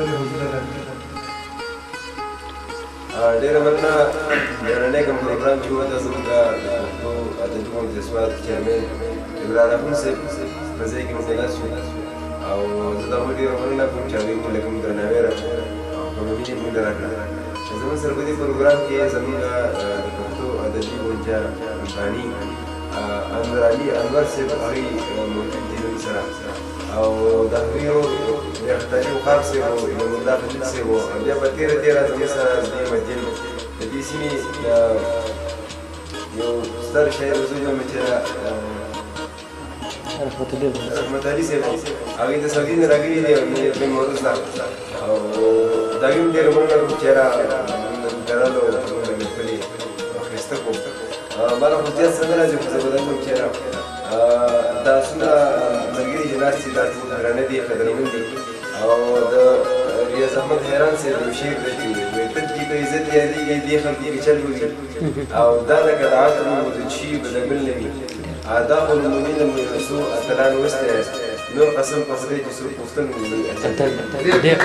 خپلې حوصله راکړي. ډېره مننه. نننی کوم پروګرام چې و، دا زموږ د پښتو ادبي غونډې سوات چیرمن عمران اخوند صاحب په ځای کې موږ ناست یو، او زه د هغوی ډېره مننه کوم چې هغوی موږ له کوم درناوی راکړ او کومه مینه یې موږ له راکړه. زموږ سره په دې پروګرام کې زموږ د پښتو ادبي غونډه باني انور علي انور صاحب، هغوی موجود دي زموږ سره، او د هغوی ورور لیاقت علي وقاب صاحب او امام الله خلیل صاحب، او بیا په تېره تېره زموږ سره د دې مدین د دې سیمې یو ستر شاعر، زه وایم چې رحمت علي صاحب، هغوی د سعودي نه راغلي دي او نن وروسته، او د هغوی هم ډېره مننه کوم چې یاره موږ درلو موږ محفل یې ښایسته کړو. ما له خو زیات څه نه راځي، خو زه به دا ووایم چې یاره دا څومره ملګري چې ناست دي، دا ټول درانه دي، قدرمن دي. او د ریاض احمد حیران صاحب یو شعر دی چې وایي: تل چې په عزت یادېږي دې خلکو کې چل وي، او دا لکه د عطرو د چي به د ګل نه وي، دا خو نمونې له مو یو څو اتلان وستایل، نور قسم په خدای چې څوک پوښتنه وي اتل. ډېر.